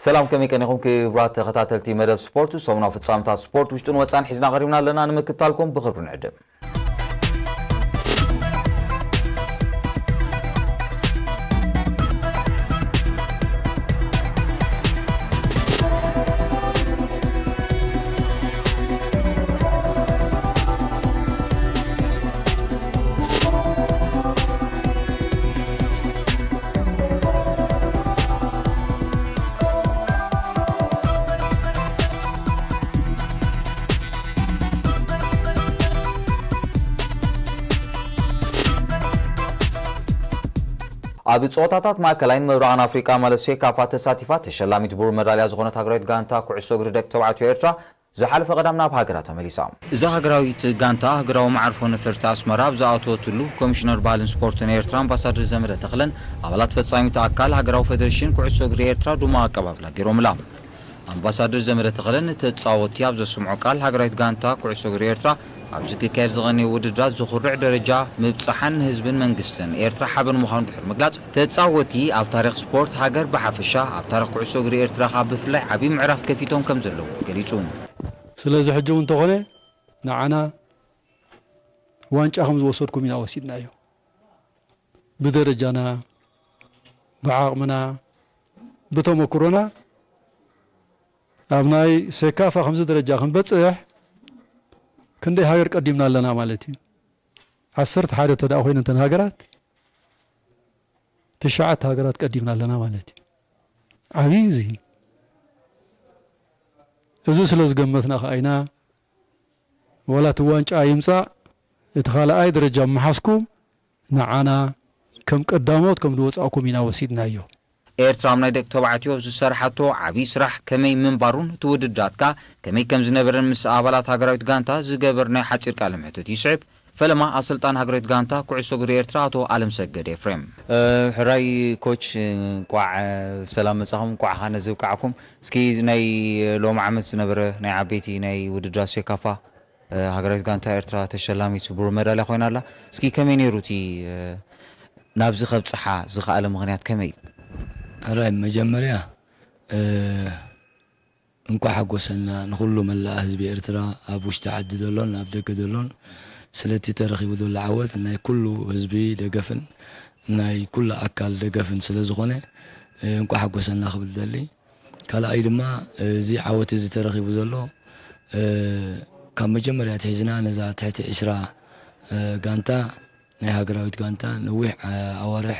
ሰላም፣ ከመይ ቀኒኹም ክቡራት ተኸታተልቲ መደብ ስፖርት? ሰሙናዊ ፍጻመታት ስፖርት ውሽጥን ወጻን ሒዝና ቀሪብና ኣለና። ንምክትታልኩም ብኽብሪ ንዕድም። ኣብ ጸወታታት ማእከላይን ምብራቕን ኣፍሪቃ ማለት ሴካፋ ተሳቲፋ ተሸላሚት ብሩር መዳልያ ዝኾነት ሃገራዊት ጋንታ ኩዕሶ እግሪ ደቂ ተባዕትዮ ኤርትራ ዝሓለፈ ቀዳም ናብ ሃገራ ተመሊሳ። እዛ ሃገራዊት ጋንታ ሃገራዊ መዓርፎ ነፈርቲ ኣስመራ ኣብ ዝኣተወትሉ ኮሚሽነር ባህልን ስፖርትን ኤርትራ ኣምባሳደር ዘመደ ተኽለን ኣባላት ፈጻሚት ኣካል ሃገራዊ ፌደሬሽን ኩዕሶ እግሪ ኤርትራ ድሙቕ ኣቀባብላ ገይሮምላ። ኣምባሳደር ዘመደ ተኽለ ንተጻወትቲ ኣብ ዘስምዖ ቃል፣ ሃገራዊት ጋንታ ኩዕሶ እግሪ ኤርትራ ኣብዚ ክካየድ ዝቐነየ ውድድራት ዝኹርዕ ደረጃ ምብጻሓን ንህዝብን መንግስትን ኤርትራ ሓበን ምዃኑ ድሕሪ ምግላጽ፣ ተጻወትቲ ኣብ ታሪኽ ስፖርት ሃገር ብሓፈሻ፣ ኣብ ታሪኽ ኩዕሶ እግሪ ኤርትራ ከኣ ብፍላይ ዓቢ ምዕራፍ ከፊቶም ከም ዘለዉ ገሊጹ። ስለዚ ሕጂ እውን እንተኾነ ንዓና ዋንጫ ከም ዝወሰድኩም ኢና ወሲድናዮ። ብደረጃና፣ ብዓቕምና፣ ብተመክሮና ኣብ ናይ ሴካፋ ከምዚ ደረጃ ክንበጽሕ ክንደይ ሃገር ቀዲምና ኣለና ማለት እዩ። ዓሰርተ ሓደ እንተ ደኣ ኮይነን እተን ሃገራት፣ ትሽዓተ ሃገራት ቀዲምና ኣለና ማለት እዩ። ዓብዪ እዚ። እዚ ስለ ዝገመትና ከኣ ኢና ዋላ እቲ ዋንጫ ይምጻእ፣ እቲ ካልኣይ ደረጃ ምሓዝኩም ንዓና ከም ቀዳሞት ከም ዝወጻእኩም ኢና ወሲድናዮ። ኤርትራ ኣብ ናይ ደቂ ተባዕትዮ ዝሰርሓቶ ዓብዪ ስራሕ ከመይ ምንባሩን እቲ ውድድራት ከኣ ከመይ ከም ዝነበረን ምስ ኣባላት ሃገራዊት ጋንታ ዝገበርናዮ ሓጺር ቃለ ምሕትት ይስዕብ። ፈለማ ኣሰልጣኒ ሃገራዊት ጋንታ ኩዕሶ እግሪ ኤርትራ ኣቶ ኣለምሰገድ ኤፍሬም። እ፣ ሕራይ ኮች፣ እንቋዕ ሰላም መጻኹም፣ እንቋዕ ኸኣ ነዚ ኣብቅዓኩም። እስኪ ናይ ሎሚ ዓመት ዝነበረ ናይ ዓበይቲ ናይ ውድድራት ሴካፋ፣ እ፣ ሃገራዊት ጋንታ ኤርትራ ተሸላሚት ብሩር መዳልያ ኮይና ኣላ። እስኪ ከመይ ነይሩ እቲ፣ እ፣ ናብዚ ከብጽሓ ዝኸኣለ ምኽንያት ከመይ እዩ? ሕራይ መጀመርያ፣ እ፣ እንኳዕ ሓጎሰና ንኹሉ መላእ ህዝቢ ኤርትራ፣ ኣብ ውሽጢ ዓዲ ዘሎን ኣብ ደገ ዘሎን፣ ስለቲ ተረኺቡ ዘሎ ዓወት ናይ ኩሉ ህዝቢ ደገፍን ናይ ኩሉ ኣካል ደገፍን ስለ ዝኾነ፣ እ፣ እንኳዕ ሓጎሰና ክብል ደሊ። ካልኣይ ድማ፣ እዚ ዓወት እዚ ተረኺቡ ዘሎ፣ እ፣ ካብ መጀመርያ ኣትሒዝና ነዛ ትሕቲ ዕስራ፣ እ፣ ጋንታ ናይ ሃገራዊት ጋንታ ነዊሕ፣ እ፣ ኣዋርሕ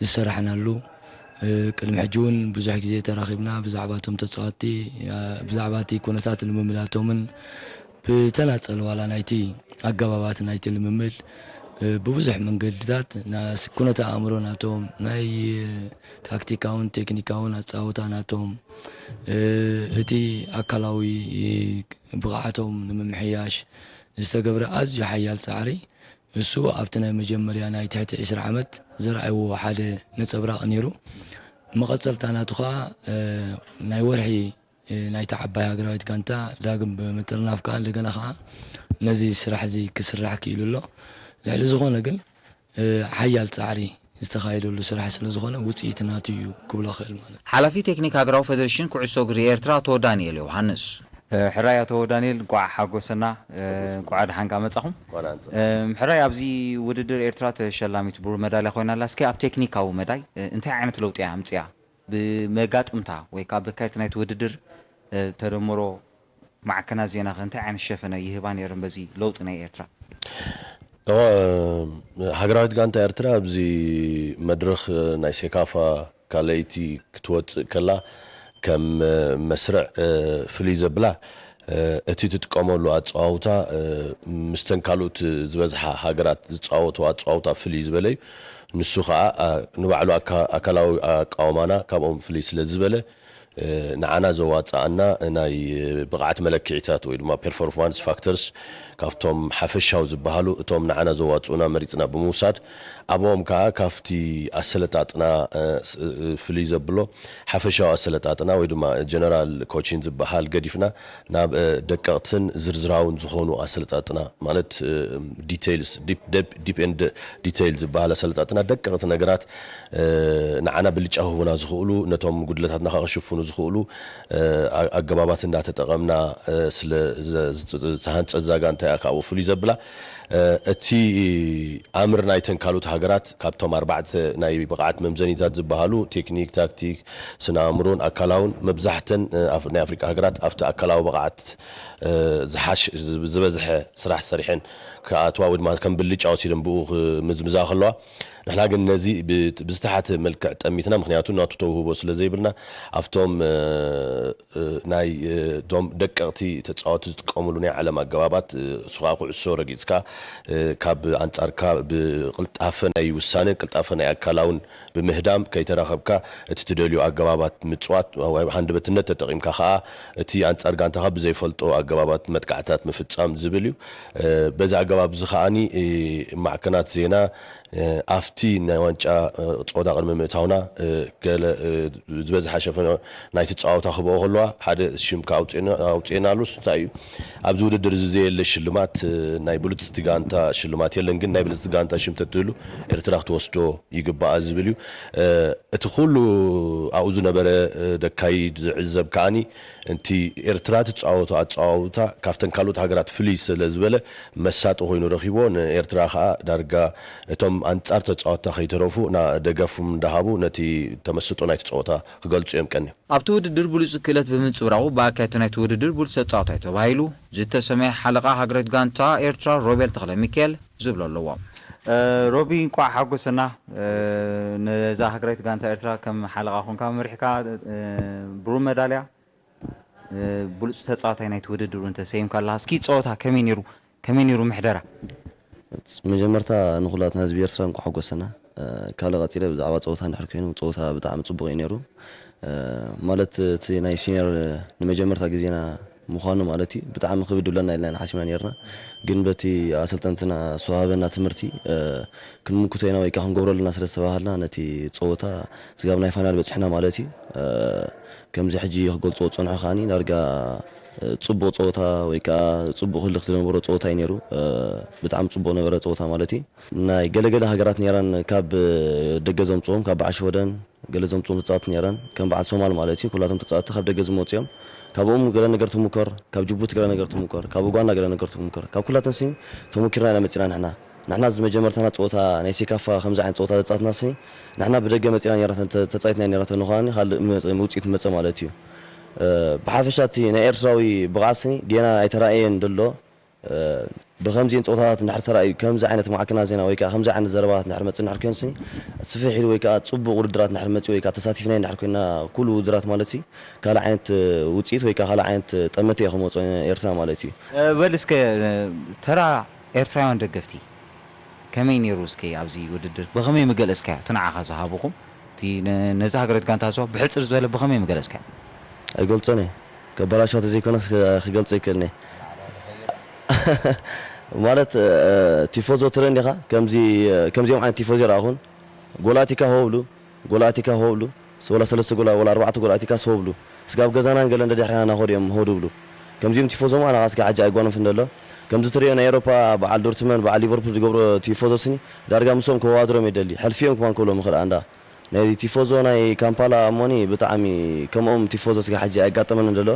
ዝሰራሕናሉ፣ እ፣ ቅድሚ ሕጂ እውን ብዙሕ ግዜ ተራኺብና ብዛዕባ እቶም ተጻወትቲ፣ እ፣ ብዛዕባ እቲ ኩነታት ልምምዳቶምን ብተናጸል ዋላ ናይቲ ኣገባባት ናይቲ ልምምድ፣ እ፣ ብብዙሕ መንገድታት ናስ-፣ ኩነተ ኣእምሮ ናቶም፣ ናይ ታክቲካውን ቴክኒካውን ኣጻወታ ናቶም፣ እ፣ እቲ ኣካላዊ ብቕዓቶም ንምምሕያሽ ዝተገብረ ኣዝዩ ሓያል ጻዕሪ፣ እሱ ኣብቲ ናይ መጀመርያ ናይ ትሕቲ ዕስራ ዓመት ዘርኣይዎ ሓደ ነጸብራቕ ነይሩ። መቐጸልታ ናቱ ኸኣ፣ እ፣ ናይ ወርሒ፣ እ፣ ናይታ ዓባይ ሃገራዊት ጋንታ ዳግም ብምጥርናፍ ከኣ እንደገና ኸኣ ነዚ ስራሕ እዚ ክስራሕ ክኢሉ ኣሎ። ልዕሊ ዝኾነ ግን፣ እ፣ ሓያል ጻዕሪ ዝተኻየደሉ ስራሕ ስለ ዝኾነ ውጽኢት ናቱ እዩ ክብሎ እኽእል ማለት እዩ። ሓላፊ ቴክኒክ ሃገራዊ ፌደሬሽን ኩዕሶ እግሪ ኤርትራ ኣቶ ዳንኤል ዮሃንስ። እ፣ ሕራይ ኣቶ ዳንኤል፣ እንቋዕ ሓጎሰና፣ እ፣ እንቋዕ ደሓን ከኣ መጻኹም። እንቋዕ ደሓን ጸ- እም፣ ሕራይ ኣብዚ ውድድር ኤርትራ ተሸላሚት ብሩር መዳልያ ኮይና ኣላ። እስኪ ኣብ ቴክኒካዊ መዳይ፣ እ፣ እንታይ ዓይነት ለውጢ እያ ኣምጽኣ? ብመጋጥምታ ወይ ከኣ ብካይት ናይቲ ውድድር፣ እ፣ ተደምሮ ማዕከናት ዜና ከ እንታይ ዓይነት ሸፈነ ይህባ ነይረን በዚ ለውጢ ናይ ኤርትራ? እወ፣ ሃገራዊት ጋንታ ኤርትራ ኣብዚ መድረኽ ናይ ሴካፋ ካልኣይቲ ክትወጽእ ከላ ከም መስርዕ፣ እ፣ ፍልይ ዘብላ፣ እ፣ እቲ ትጥቀመሉ ኣጸዋውታ፣ እ፣ ምስተን ካልኦት ዝበዝሓ ሃገራት ዝጻወቱ ኣጸዋውታ ፍልይ ዝበለ እዩ። ንሱ ኸኣ፣ ኣ፣ ንባዕሉ ኣካ-፣ ኣካላዊ ኣቃውማና ካብኦም ፍልይ ስለ ዝበለ፣ እ፣ ንዓና ዘዋጽኣና ናይ ብቕዓት መለክዒታት ወይ ድማ ፐርፎርማንስ ፋክተርስ ካብቶም ሓፈሻዊ ዝበሃሉ እቶም ንዓና ዘዋጽኡና መሪጽና ብምውሳድ፣ ኣብኦም ከኣ ካብቲ ኣሰለጣጥና፣ እ፣ ስ-፣ እ፣ ፍልይ ዘብሎ ሓፈሻዊ ኣሰለጣጥና ወይ ድማ ጀነራል ኮቺን ዝበሃል ገዲፍና ናብ፣ እ፣ ደቀቕትን ዝርዝራውን ዝኾኑ ኣሰለጣጥና ማለት፣ እ፣ ዲቴይልስ፣ ዲፕ፣ ዲፕ፣ ዲፕ ኤንድ ዲቴይል ዝበሃል ኣሰለጣጥና ደቀቕቲ ነገራት፣ እ፣ ንዓና ብልጫ ክህቡና ዝኽእሉ ነቶም ጉድለታትና ከኣ ክሽፍኑ ዝኽእሉ ኣገባባት እንዳተጠቐምና ስለ ዝተሃንፀት እዛ ጋንታ እያ ካብኡ ፍሉይ ዘብላ። እቲ ኣምር ናይተን ካልኦት ሃገራት ካብቶም ኣርባዕተ ናይ ብቕዓት መምዘኒታት ዝበሃሉ ቴክኒክ፣ ታክቲክ፣ ስነ ኣእምሮን ኣካላውን መብዛሕተን ናይ ኣፍሪቃ ሃገራት ኣብቲ ኣካላዊ ብቕዓት ዝሓሽ ዝበዝሐ ስራሕ ሰሪሐን ክኣትዋ ወይ ድማ ከም ብልጫ ወሲደን ብኡ ክምዝምዛ ከለዋ ንሕና ግን ነዚ ብዝተሓተ መልክዕ ጠሚትና ምክንያቱ ናቱ ተውህቦ ስለ ዘይብልና ኣብቶም ናይ ቶም ደቀቕቲ ተፃወቲ ዝጥቀምሉ ናይ ዓለም ኣገባባት እሱ ከዓ ኩዕሶ ረጊፅካ ካብ ኣንፃርካ ብቅልጣፈ ናይ ውሳነ ቅልጣፈ ናይ ኣካላውን ብምህዳም ከይተራኸብካ እቲ ትደልዮ ኣገባባት ምፅዋት ሃንደበትነት ተጠቒምካ ከዓ እቲ ኣንፃር ጋንታኻ ብዘይፈልጦ ኣገባባት መጥቃዕታት ምፍፃም ዝብል እዩ። በዚ ኣገባብ እዚ ከዓኒ ማዕከናት ዜና ኣብቲ ናይ ዋንጫ ፀወታ ቅድሚ ምእታውና ገለ ዝበዝሓ ሸፈኖ ናይቲ ፀዋታ ክበኦ ከለዋ ሓደ ሽም ኣውፅኤናሉ እንታይ እዩ ኣብዚ ውድድር እዚ ዘየለ ሽልማት ናይ ብሉፅቲ ጋንታ ሽልማት የለን ግን ናይ ብልፅቲ ጋንታ ሽም ተትህሉ ኤርትራ ክትወስዶ ይግባኣ ዝብል እዩ። እቲ ኩሉ ኣብኡ ዝነበረ ደካይድ ዝዕዘብ ከዓኒ እንቲ ኤርትራ ትፃወቶ ኣፀዋውታ ካብተን ካልኦት ሃገራት ፍልይ ስለ ዝበለ መሳጢ ኮይኑ ረኺቦ ንኤርትራ ከዓ ዳርጋ እቶም ኣንፃር ተፃወትታ ከይተረፉ ደገፍም እንዳሃቡ ነቲ ተመስጦ ናይቲ ፀወታ ክገልፁ እዮም ቀንዮም። ኣብቲ ውድድር ብሉፅ ክእለት ብምንፅብራቑ ብኣካየድቲ ናይቲ ውድድር ብሉፅ ተፃዋታይ ተባሂሉ ዝተሰመየ ሓለቓ ሃገራዊት ጋንታ ኤርትራ ሮቤል ተኽለ ሚካኤል ዝብሎ ኣለዎ። ሮቢ እንቋዕ ሓጎሰና። ነዛ ሃገራዊት ጋንታ ኤርትራ ከም ሓለቓ ኮንካ መሪሕካ ብሩር መዳልያ ብሉፅ ተፃዋታይ ናይቲ ውድድር እውን ተሰይምካ ኣለካ። እስኪ ፀወታ ከመይ ነይሩ? ከመይ ነይሩ ምሕደራ? መጀመርታ ንኩላትና ህዝቢ ኤርትራ እንቋዕ ሓጎሰና። ካልእ ቀፂለ ብዛዕባ ፀወታ እንድሕር ኮይኑ ፀወታ ብጣዕሚ ፅቡቅ እዩ ነይሩ። ማለት እቲ ናይ ሲኒየር ንመጀመርታ ግዜና ምዃኑ ማለት እዩ ብጣዕሚ ክብድ ብለና ኢልና ኢና ሓሲብና ነርና። ግን በቲ ኣሰልጠንትና ዝተዋህበና ትምህርቲ ክንምክቶ ኢና ወይ ከዓ ክንገብሮ ኣለና ስለ ዝተባሃልና ነቲ ፀወታ ስጋብ ናይ ፋይናል በፂሕና ማለት እዩ። ከምዚ ሕጂ ክገልፅዎ ዝፀንሑ ከዓኒ ዳርጋ ፅቡቕ ፀወታ ወይ ከዓ ፅቡቕ ህልኽ ዝነበሮ ፀወታ እዩ ነይሩ። ብጣዕሚ ፅቡቕ ነበረ ፀወታ ማለት እዩ። ናይ ገለገለ ሃገራት ነይረን ካብ ደገ ዘምፅኦም ካብ በዓል ሽወደን ገለ ዘምፅኦም ተፃወቲ ነይረን ከም በዓል ሶማል ማለት እዩ ኩላቶም ተፃወቲ ካብ ደገ ዝመፁ እዮም። ካብኦም ገለ ነገር ትሙከር ካብ ጅቡቲ ገለ ነገር ትሙከር ካብ ኡጋንዳ ገለ ነገር ትሙከር ካብ ኩላተን ስኒ ተሞኪርና ኢና መፂና ንሕና ንሕና እዚ መጀመርታና ፀወታ ናይ ሴካፋ ከምዚ ዓይነት ፀወታ ዘፃትና ስኒ ንሕና ብደገ መፂና ነራተን ተፃይትና ነራተን ንኳኒ ካልእ ውፅኢት መፀ ማለት እዩ። ብሓፈሻ እቲ ናይ ኤርትራዊ ብቕዓት ስኒ ጌና ኣይተራእየን ደሎ ብከምዚን ፀወታታት እንድሕር ተራእዩ ከምዚ ዓይነት ማዕከናት ዜና ወይ ከዓ ከምዚ ዓይነት ዘረባታት እንድሕር መፅእ እንድሕር ኮይኑ ስኒ ስፍሕ ኢሉ ወይ ከዓ ፅቡቅ ውድድራት እንድሕር መፅኡ ወይ ከዓ ተሳቲፍና እንድሕር ኮይና ኩሉ ውድድራት ማለት ሲ ካልእ ዓይነት ውፅኢት ወይ ከዓ ካልእ ዓይነት ጠመተ እዩ ክመፅኦ ኤርትራ ማለት እዩ። በል እስከ ተራ ኤርትራውያን ደገፍቲ ከመይ ነይሩ እስከ ኣብዚ ውድድር ብከመይ ምገለፅካዮ እቲ ንዓኻ ዝሃብኹም እቲ ነዛ ሃገረት ጋንታ ዞ ብሕፅር ዝበለ ብኸመይ ምገለፅካዮ? ኣይገልፆን እየ። ከበላሽዋ ተዘይኮነስ ክገልፆ ይክእልኒ። ማለት ቲፎዞ ትርኢ እንዲኻ ከምዚኦም ዓይነት ቲፎዞ ይረኣኹን ጎል ኣቲካ ሆ ብሉ ጎል ኣቲካ ሆ ብሉ ወላ ሰለስተ ጎል ወላ ኣርባዕተ ጎል ኣቲካ ሆ ብሉ ስጋብ ገዛናን ገለን ደድሕርና ናኸዱ እዮም ሆ ድብሉ ከምዚኦም ቲፎዞ ማ ናኻ ስጋ ሓጂ ኣይጓኖፍ እንደሎ ከምዚ ትሪኦ ናይ ኤሮፓ በዓል ዶርትመን በዓል ሊቨርፑል ዝገብሮ ቲፎዞ ስኒ ዳርጋ ምስኦም ከወዳድሮም ይደሊ ሕልፊኦም ክማን ክብሎም ይኽእል ኣንዳ ናይ ቲፎዞ ናይ ካምፓላ እሞኒ ብጣዕሚ ከምኦም ቲፎዞ ስጋ ሕጂ ኣየጋጠመንን ዘሎ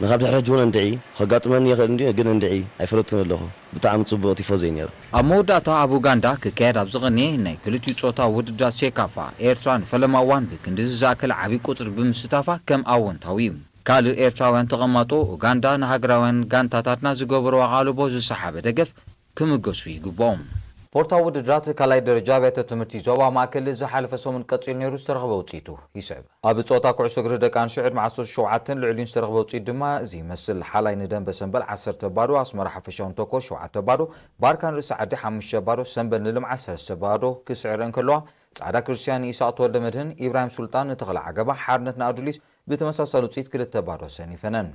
ንኻብ ድሕሪ ሕጂ እውን እንድዒ ከጋጥመኒ ይኽእል እንዲ ግን እንድዒ ኣይፈለጥኩን ኣለኹ ብጣዕሚ ፅቡቕ ቲፎዞ እዩ ነይሩ። ኣብ መወዳእታ ኣብ ኡጋንዳ ክካየድ ኣብ ዝቐንየ ናይ ክልቲኡ ጾታ ውድድራት ሴካፋ ኤርትራ ንፈለማ እዋን ብክንድዚ ዝኣክል ዓብዪ ቁፅሪ ብምስታፋ ከም ኣወንታዊ እዩ። ካልእ ኤርትራውያን ተቐማጦ ኡጋንዳ ንሃገራውያን ጋንታታትና ዝገበርዎ ኣቓልቦ ዝሰሓበ ደገፍ ክምገሱ ይግብኦም። ስፖርታዊ ውድድራት ካልኣይ ደረጃ ኣብያተ ትምህርቲ ዞባ ማእከል ዝሓለፈ ሰሙን ቀጺሉ ነይሩ ዝተረኽበ ውጽኢቱ ይስዕብ። ኣብ ጸወታ ኩዕሶ እግሪ ደቂ ኣንስትዮ ዕድመ ዓሰርተ ሸውዓተን ልዕሊኡን ዝተረኽበ ውጽኢት ድማ እዚ ይመስል። ሓላይ ንደንበ ሰምበል ዓሰርተ ባዶ፣ ኣስመራ ሓፈሻውን ተኮር ሸውዓተ ባዶ፣ ባርካን ርእሲ ዓዲ ሓሙሽተ ባዶ፣ ሰምበል ንልምዓት ሰለስተ ባዶ ክስዕረን ከለዋ፣ ጻዕዳ ክርስትያን ንኢሳቕ ተወልደ መድህን፣ ኢብራሂም ሱልጣን ንተኽለ ዓገባ፣ ሓርነት ንኣዱሊስ ብተመሳሳሊ ውጽኢት ክልተ ባዶ ኣሰኒፈነን።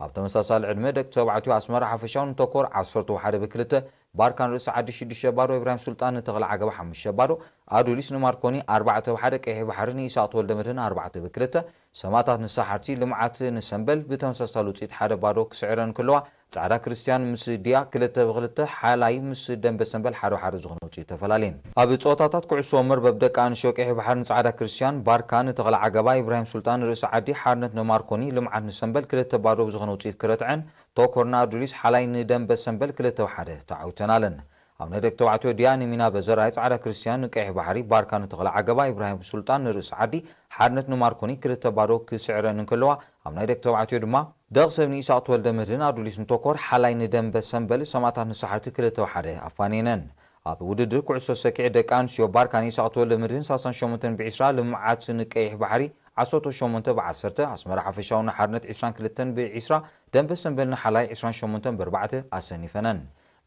ኣብ ተመሳሳሊ ዕድመ ደቂ ተባዕትዮ ኣስመራ ሓፈሻውን ተኮር ዓሰርተ ሓደ ብክልተ፣ ባርካን ርእሲ ዓዲ ሽዱሽተ ባዶ፣ ኢብራሂም ሱልጣን ንተኽለ ዓገባ ሓሙሽተ ባዶ፣ ኣዱሊስ ንማርኮኒ ኣርባዕተ ብ ሓደ፣ ቀይሕ ባሕሪ ንኢሳቕ ተወልደ መድህን ኣርባዕተ ብ ክልተ፣ ሰማእታት ንሳሓርቲ ልምዓት ንሰምበል ብተመሳሳሊ ውፅኢት ሓደ ባዶ ክስዕረን ክለዋ፣ ጻዕዳ ክርስቲያን ምስ ድያ ክልተ ብ ክልተ፣ ሓላይ ምስ ደንበ ሰምበል ሓደ ብ ሓደ ዝኾነ ውፅኢት ተፈላለየን። ኣብ ጸወታታት ኩዕሶ መርበብ ደቂ ኣንስትዮ ቀይሕ ባሕሪ ንጻዕዳ ክርስቲያን ባርካን፣ ተኽለ ዓገባ፣ ኢብራሂም ሱልጣን ርእሲ ዓዲ፣ ሓርነት ንማርኮኒ ልምዓት ንሰምበል ክልተ ባዶ ብዝኾነ ውፅኢት ክረትዐን፣ ቶኮር ንኣዱሊስ ሓላይ ንደንበ ሰምበል ክልተ ብ ሓደ ተዓዊተናለን። ኣብ ናይ ደቂ ተባዕትዮ ድያ ንሚና በዘራይ ጻዕዳ ክርስቲያን ንቀይሕ ባሕሪ፣ ባርካ ንተኽለ ዓገባ፣ ኢብራሂም ሱልጣን ንርእሲ ዓዲ፣ ሓርነት ንማርኮኒ ክልተ ባዶ ክስዕረን እንከለዋ፣ ኣብ ናይ ደቂ ተባዕትዮ ድማ ደቕሰብ ንኢሳቕ ተወልደ መድህን ኣዱሊስ ንቶኮር ሓላይ ንደንበ ሰምበል ሰማእታት ንሳሓርቲ ክልተ ብ ሓደ ኣፋንየነን። ኣብ ውድድር ኩዕሶ ሰኪዕ ደቂ ኣንስትዮ ባርካ ንኢሳቕ ተወልደ መድህን ሰላሳን ሸሞንተን ብ ዕስራ፣ ልምዓት ንቀይሕ ባሕሪ ዓሰርተ ሸሞንተ ብ ዓሰርተ፣ ኣስመራ ሓፈሻዊ ንሓርነት ዕስራን ክልተን ብ ዕስራ፣ ደንበ ሰምበል ንሓላይ ዕስራን ሸሞንተን ብ ኣርባዕተ ኣሰኒፈነን።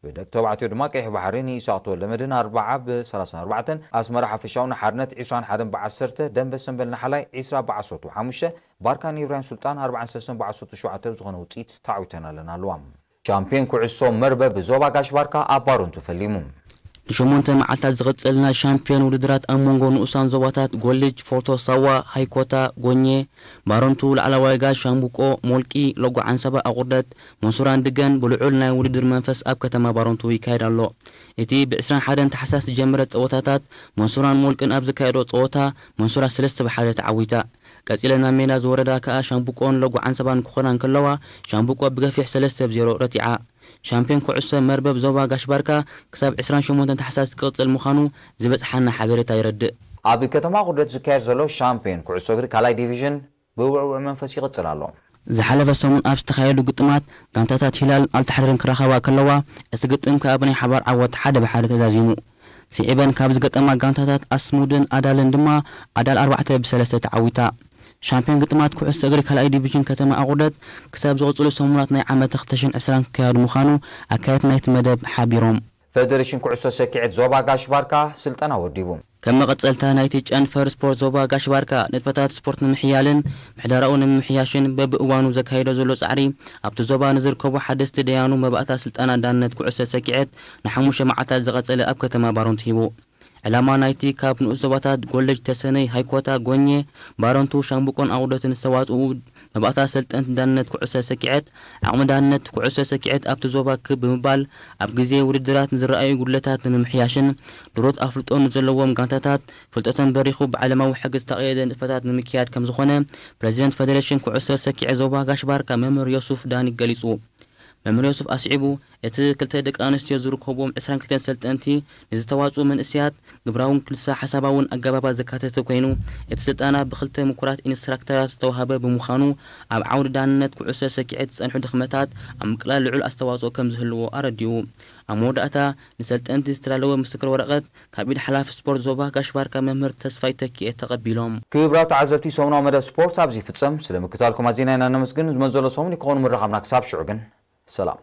ብደቂ ተባዕትዮ ድማ ቀይሕ ባሕሪ ንኢሳቕ ተወልደ መድህን ኣርብዓ ብ ሰላሳን ኣርባዕተን፣ ኣስመራ ሓፈሻዊ ንሓርነት ዕስራን ሓደን ብ ዓሰርተ፣ ደንበ ሰምበል ንሓላይ ዕስራ ብ ዓሰርተ ሓሙሽተ፣ ባርካ ንኢብራሂም ሱልጣን ኣርባዓን ሰለስተን ብ ዓሰርተ ሸውዓተ ብዝኾነ ውፅኢት ተዓዊተን ኣለና ኣለዋ። ሻምፒዮን ኩዕሶ መርበብ ዞባ ጋሽ ባርካ ኣብ ባሮንቱ ፈሊሙ። ንሸሞንተ መዓልታት ዝቕጽል ናይ ሻምፒዮን ውድድራት ኣብ መንጎ ንኡሳን ዞባታት ጎልጅ፣ ፎርቶ ሳዋ፣ ሃይኮታ፣ ጎኘ፣ ባሮንቱ፣ ላዕለዋይ ጋሽ፣ ሻምብቆ፣ ሞልቂ፣ ሎጎ ዓንሰባ፣ ኣቑርደት፣ መንሱራን ድገን ብልዑል ናይ ውድድር መንፈስ ኣብ ከተማ ባሮንቱ ይካየድ ኣሎ። እቲ ብ ዕስራን ሓደን ታሕሳስ ዝጀመረ ጸወታታት መንሱራን ሞልቅን ኣብ ዝካየዶ ጸወታ መንሱራ ሰለስተ ብ ሓደ ተዓዊታ። ቀጺለን ናብ ሜዳ ዝወረዳ ከኣ ሻምብቆን ሎጎ ዓንሰባን ክኾና እንከለዋ፣ ሻምብቆ ብገፊሕ ሰለስተ ብ ዜሮ ረቲዓ። ሻምፒዮን ኩዕሶ መርበብ ዞባ ጋሽ ባርካ ክሳብ ዕስራን ሸሞንተን ታሕሳስ ክቕጽል ምዃኑ ዝበጽሓና ሓበሬታ የረድእ። ኣብ ከተማ ኣቑርደት ዝካየድ ዘሎ ሻምፒዮን ኩዕሶ እግሪ ካልኣይ ዲቪዥን ብውዕውዕ መንፈስ ይቕጽል ኣሎ። ዝሓለፈ ሰሙን ኣብ ዝተኻየዱ ግጥማት ጋንታታት ሂላል ኣልታሕሪርን ክራኸባ ከለዋ፣ እቲ ግጥም ከኣ ብናይ ሓባር ዓወት ሓደ ብ ሓደ ተዛዚሙ። ስዒበን ካብ ዝገጠማ ጋንታታት ኣስሙድን ኣዳልን ድማ ኣዳል ኣርባዕተ ብ ሰለስተ ተዓዊታ። ሻምፒዮን ግጥማት ኩዕሶ እግሪ ካልኣይ ዲቪዥን ከተማ ኣቑርደት ክሳብ ዝቕጽሉ ሰሙናት ናይ ዓመት ክልተ ሽሕን ዕስራን ክካየድ ምዃኑ ኣካየድቲ ናይቲ መደብ ሓቢሮም። ፌደሬሽን ኩዕሶ ሰኪዔት ዞባ ጋሽ ባርካ ስልጠና ወዲቡ። ከም መቐጸልታ ናይቲ ጨንፈር ስፖርት ዞባ ጋሽ ባርካ ንጥፈታት ስፖርት ንምሕያልን ምሕደራኡ ንምምሕያሽን በብእዋኑ ዘካይዶ ዘሎ ጻዕሪ ኣብቲ ዞባ ንዝርከቡ ሓደስቲ ደያኑ መባእታ ስልጠና ዳነት ኩዕሶ ሰኪዔት ንሓሙሽተ መዓልታት ዝቐጸለ ኣብ ከተማ ባሮንቱ ሂቡ። ዕላማ ናይቲ ካብ ንኡስ ዞባታት ጎለጅ ተሰነይ፣ ሃይኮታ፣ ጎኘ፣ ባረንቱ፣ ሻምብቆን ኣቑርደትን ዝተዋጽኡ መባእታ ሰልጠንቲ ዳንነት ኩዕሶ ሰኪዔት፣ ዓቕሚ ዳንነት ኩዕሶ ሰኪዔት ኣብቲ ዞባ ክብ ብምባል፣ ኣብ ግዜ ውድድራት ንዝረኣዩ ጉድለታት ንምምሕያሽን ድሩት ኣፍልጦ ንዘለዎም ጋንታታት ፍልጠቶም በሪኹ ብዓለማዊ ሕጊ ዝተቐየደ ንጥፈታት ንምክያድ ከምዝኾነ ፕረዚደንት ፌደሬሽን ኩዕሶ ሰኪዔት ዞባ ጋሽ ባርካ መምህር ዮሱፍ ዳኒ ገሊጹ። መምህር ዮሱፍ ኣስዒቡ፣ እቲ ክልተ ደቂ ኣንስትዮ ዝርከብዎም ዕስራን ክልተን ሰልጠንቲ ንዝተዋጽኡ መንእሰያት ግብራውን ክልሰ ሓሳባውን ኣገባባት ዘካተተ ኮይኑ፣ እቲ ስልጠና ብክልተ ምኩራት ኢንስትራክተራት ዝተዋህበ ብምዃኑ፣ ኣብ ዓውዲ ዳንነት ኩዕሶ ሰኪዔት ዝጸንሑ ድኽመታት ኣብ ምቅላል ልዑል ኣስተዋጽኦ ከም ዝህልዎ ኣረዲኡ። ኣብ መወዳእታ፣ ንሰልጠንቲ ዝተዳለወ ምስክር ወረቐት ካብ ኢድ ሓላፊ ስፖርት ዞባ ጋሽ ባርካ መምህር ተስፋይ ተኪኤ ተቐቢሎም። ክቡራት ተዓዘብቲ፣ ሰሙናዊ መደብ ስፖርት ኣብዚ ይፍጸም። ስለ ምክታልኩም ኣዚና ኢና ነመስግን። ዝመዘሎ ሰሙን ይከውን ምርኻብና። ክሳብ ሽዑ ግን ሰላም።